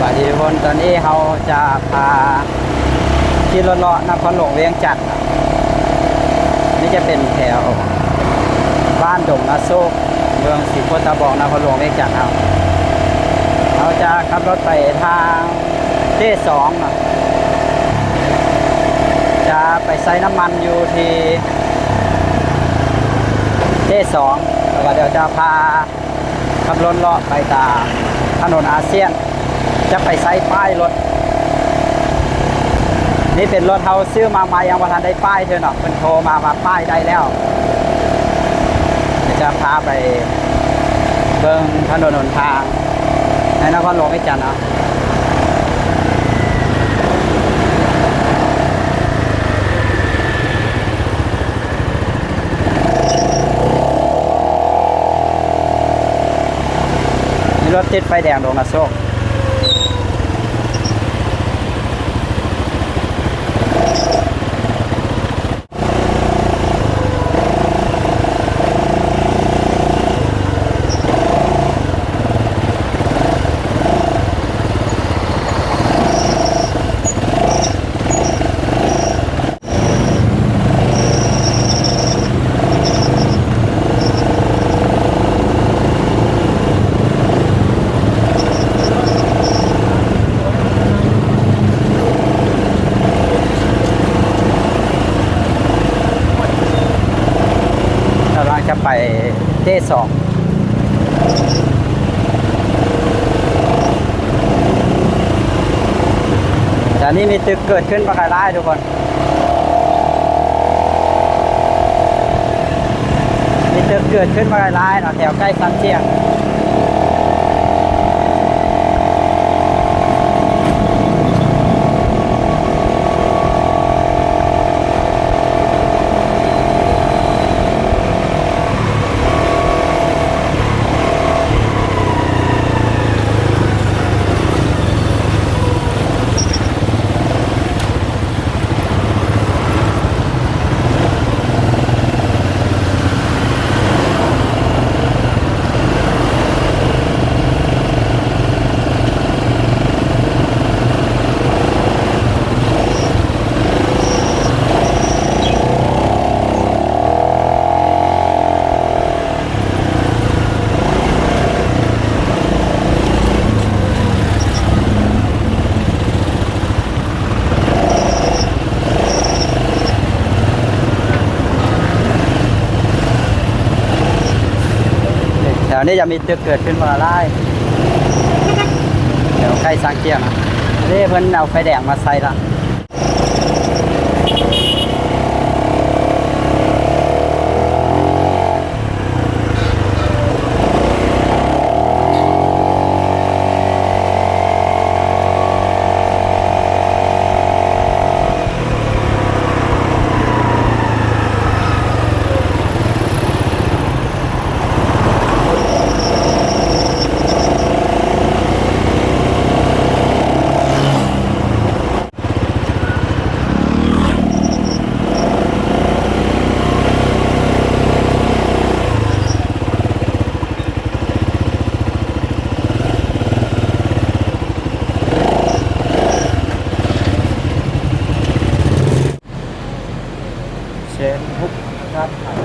ສະບາຍດີທຸກຄົນ, ຕອນນີ້ເຮົາຈະພາຂີ່ລົດເລາະນະຄອນຫຼວງວຽງຈັນເນາະ. ນີ້ຈະເປັນແຖວບ້ານດົງນາໂຊກ ເມືອງສີໂຄດຕະບອງ ນະຄອນຫຼວງວຽງຈັນເຮົາ. ເຮົາຈະຂັບລົດໄປທາງເຈສອງເນາະ, ຈະໄປໃສ່ນ້ຳມັນຢູ່ທີ່ເຈສອງ ແລ້ວກໍດຽວຈະພາ ຂັບລົດເລາະໄປຕາມຖະໜົນອາຊຽນ ຈະໄປໃສ່ປ້າຍລົດ. ນີ້ເປັນລົດເຮົາຊື້ມາໃໝ່ ຍັງບໍ່ທັນໄດ້ປ້າຍເທື່ອເນາະ, ເພິ່ນໂທມາວ່າປ້າຍໄດ້ແລ້ວ. ດຽວຈະພາໄປເບິ່ງຖະໜົນຫົນທາງໃນນະຄອນຫຼວງວຽງຈັນເນາະ. ມີລົດຕິດໄຟແດງດົງນາໂຊກ. ກຳລັງຈະໄປເຈສອງ. ແຖວນີ້ມີຕຶກເກີດຂຶ້ນບັກຫຼາຍໆ ທຸກຄົນ. ມີຕຶກເກີດຂຶ້ນມາຫຼາຍໆເນາະ ແຖວໃກ້ຊານຈຽງ. ແຖວນີ້ຈະມີຕຶກເກີດຂຶ້ນມາຫຼາຍ ແຖວໃກ້ຊານຈຽງນະ. ເດ້ ເພິ່ນເອົາໄຟແດງມາໃສ່ລະ. ແສນຫົກພັນ.